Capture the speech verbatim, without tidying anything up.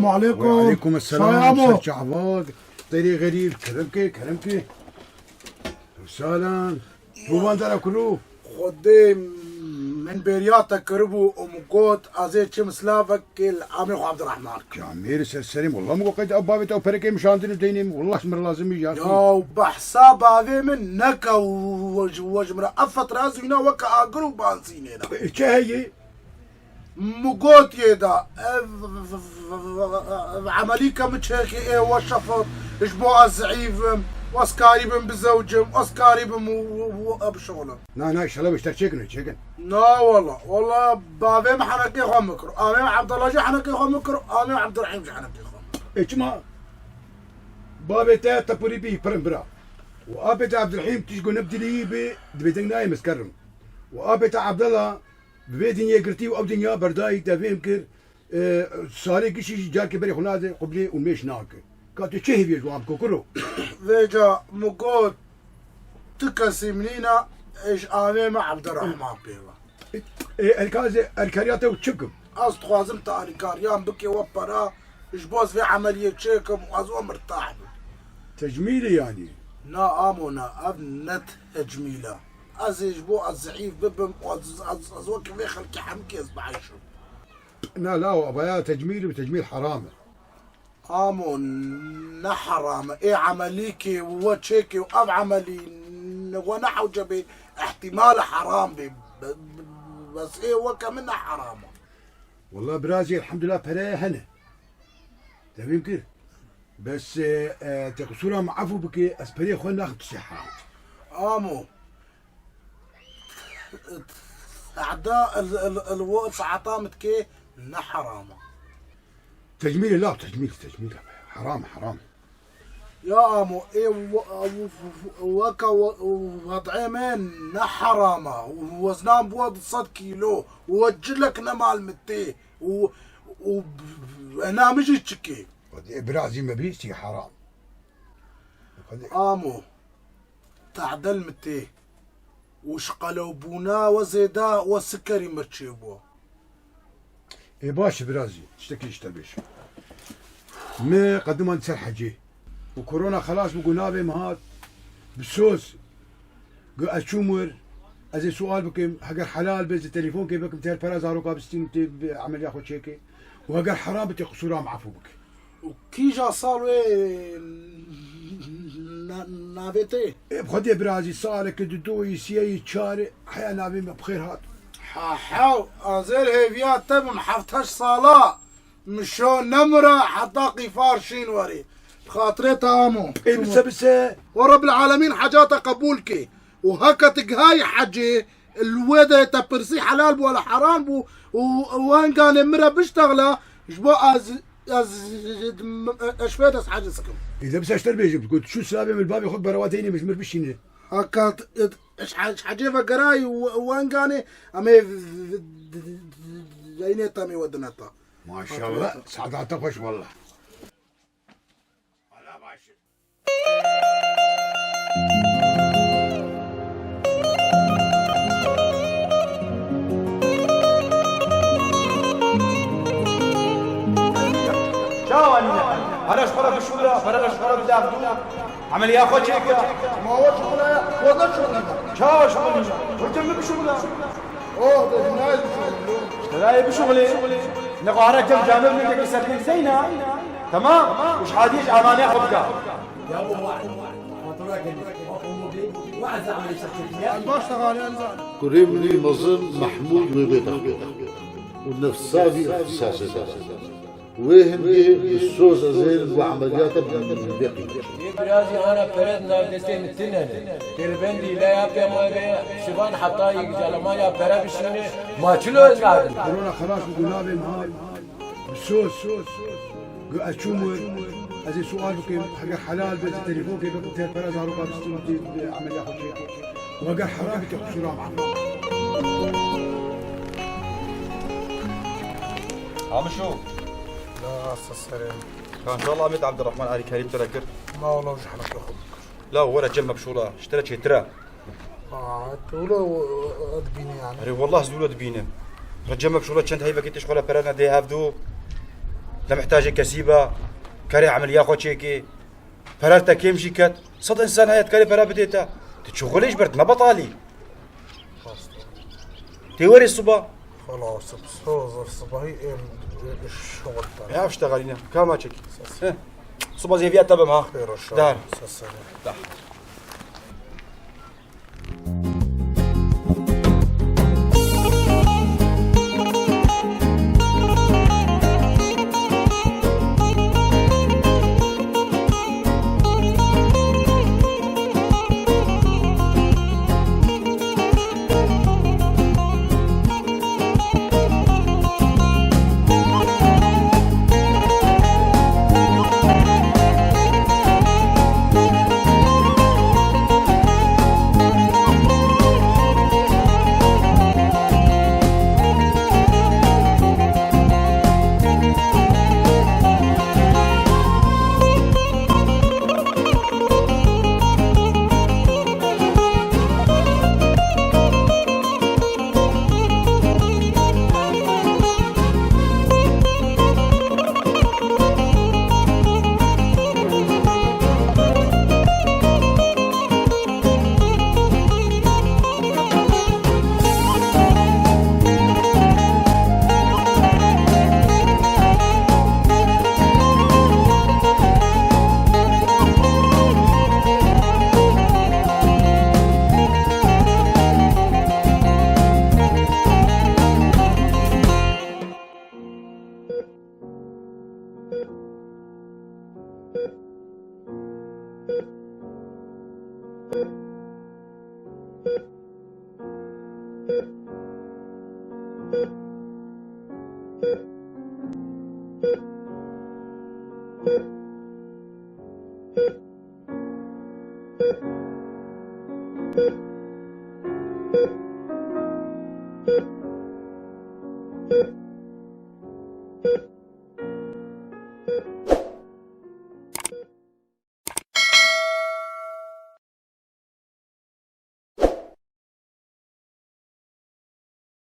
Aleykum. Ve aleykum selam. Ser çavak. Têrê xerîr. Kerem ke, kerem ke. Salam. Bûvan dara kuro. Xwedê min bêriya te kiribû û min got, ez ê çim slavek li amê xwe Abdurrahman kim. Ya mêrê ser serê min, wela min got qey ew bavê te ew perekê min şandin û deynê min, wela ji min re lazim e ya. Ya behsa bavê min neke, we ji, we ji min re ev fetra zîna weke agir û bansînê ne. E, çi heye? Min got yê da, ev, ev emelî ke min çêkê ê we şefir, ji bo ez zeîf im, ez karîbim bizewcim, ez karîbim û, û, û, ev bişixulim. Na, na, inşallah beşter çêkin, çêkin. Na wala, wala bavê min henekê xwe min kir, amê min Abdullah jî henekê xwe min kir, amê min Abdurrahîm jî henekê xwe min kir. E çima? Bavê te tepurî bî pirin bira. Û apê te Abdurrahîm tişt ku ne bi dilî bê, dibê deng nayê mezkerim. Û apê te Abdullah Bi vê dinyê girtî û ew dinya berdayî te fêm kir, e, salê gişî jî carkê berê xwe nade qiblê û mêş nake. Ka tu çi hêviyê ji wan biko kuro? Vêca min got, tu kesî min nîne, ê ji avê me Ebdurrehman pê ve. E, Elkazê, erkeriya te û çi bikim? Ez dixwazim te alîkariyan bikê we pera, ji bo ez vê emeliyê çêkim û ez we mirtah bim. Tecmîlê yanî? Na amo na, ev ne tecmîl e. Ez ê ji bo ez zeîf bibim û ez, ez, ez wekî vê xelkê hemikê ez bieyşim. Na lawo, avaya tecmîl û tecmîl heram e. Amo ne heram e. Ê emelîkê we çêkê û ev emelî we nehewce bê, îhtîmal e heram bê. Be-, be-, bes ê weke min ne heram e. Wela birazî elhamdulillah pere hene. Te fêm kir. Bes, e, e, te qisûra min efû bike, ez perê xwe naxim tiştê heram. Amo. Tehda el, el, el, wo saeta min dike ne heram e. Tecmîlê la, tecmîl, tecmîl. Heram, heram. Ya amo, ê we-, we-, weke we-, wed'ê me ne heram e. Weznan bi we du sed kîlo. We cilek ne mal min tê. Û, û ena min jî çikê. Xwedê birazî me bîstî heram. Xwedê. Amo, tehdel mi tê. Û ji qelewbûna we zêde we sikerî mirçê bû. Ê baş e birazî, tiştekî ji te bêjim. Mi qediman ser hecê. Û korona xelas bû, gunavê min hat. Bi soz. Gu ez çûm wir, ez ê sual bikim, heger helal be, ez ê telefon kê bikim, tê her pera zaroka bistînim, tê bi emeliya xwe çêke. Û heger heram be, tê qisûra min efû bike. Û kîja sal wê na-, navê te? Ê, bi Xwedê birazî, saleke di doyî, siyeyî, çarê, heya navê me bi xêr hat. Ha, hew, ez ê li hêviya te bim, heft heşt sala. Min şo nemira heta qîfar şîn werî. Bi xatirê te amo. Ê, bise, bise. We Rebbil Alemîn heca te qebûl kê. Û heke tu gihayî hecê, li wê de te pirsî helal bû wala heram bû û wenganê min re biştexla, ji bo ez, ez, ez fê dest hecê sikim. Ê, de bise ji te bêjim, ku tu çû silavê min li bavê xwe berewa teynê min ji mir bişîne. Heke tu, ji he-, ji hecê vegerayî we-, wenganê, em ê v-, v-, v-, v-, veynê temê we dineta. Maşallah, saeta te xweş wallah. Ala baş e. Çawa nîne? Here ji xwe re bişûre, here ji xwe re bide evdû. Emeliya xwe çêke. Ma we şixule, we de şixule. Çawa şixule? Hocam min bişixule. Oh, de nayê bişixule. Ji te nayê bişixule. Ne xwe here kem camê min kekî serkên seyna. Tamam? Û ji hadiyê ji amanê xwe bike. Ya bu wa-, fatura geldi. Bak, o mobil, wa ez amelî serketiye. Baş teqalê em zan. Kurê min ê mezin Mehmûd wê bê texto. Û nefsa vî îxtisasê de. Wê hingê bi soz ez ê li bo emeliyata bi vê qîmetê. Yê birazî ana pere di nav destê min tine ne. Tê li bendî laya pê xwe be, şivan heta yek calemaya pere bişîne, ma çilo ez nadim. Korona xelas bû, gunavê min hat. Bi soz, gu ez çûm wir, ez ê sual bikim, heger helal be, ez ê telefon kê bikim, tê pere zaroka bistînim, tê emeliya xwe çêke. Û heger heram be, tê qisûra min. Hamişo. La, se serê. Kan, inşallah Ahmet Abdurrahman alîkarî bi te re kir. Ma wala ji henekê xwe bikir. La, were cem me bişola, ji te re çêtir e. Aa, tu wilo, e, dibînî yani. Erê, wallah, ez wilo dibînim. Re cem me bişola, çend heyvekê tê ji xwe re pere nedê hevdû. Te mihtacê kesî be, kerê emeliya xwe çêkê. Pere te kêm jî ket. Sed însan heye dikarê pere bidê te. Tu çi xulê ji ber tu ne betalî. Tê werê siba. Xelas, soz sibahî êm şixul te. Ya, işte xalîne. Kama çek. He. Siba zêviya te bim ha. Xêr o şer. Dar. Sesere. Dar.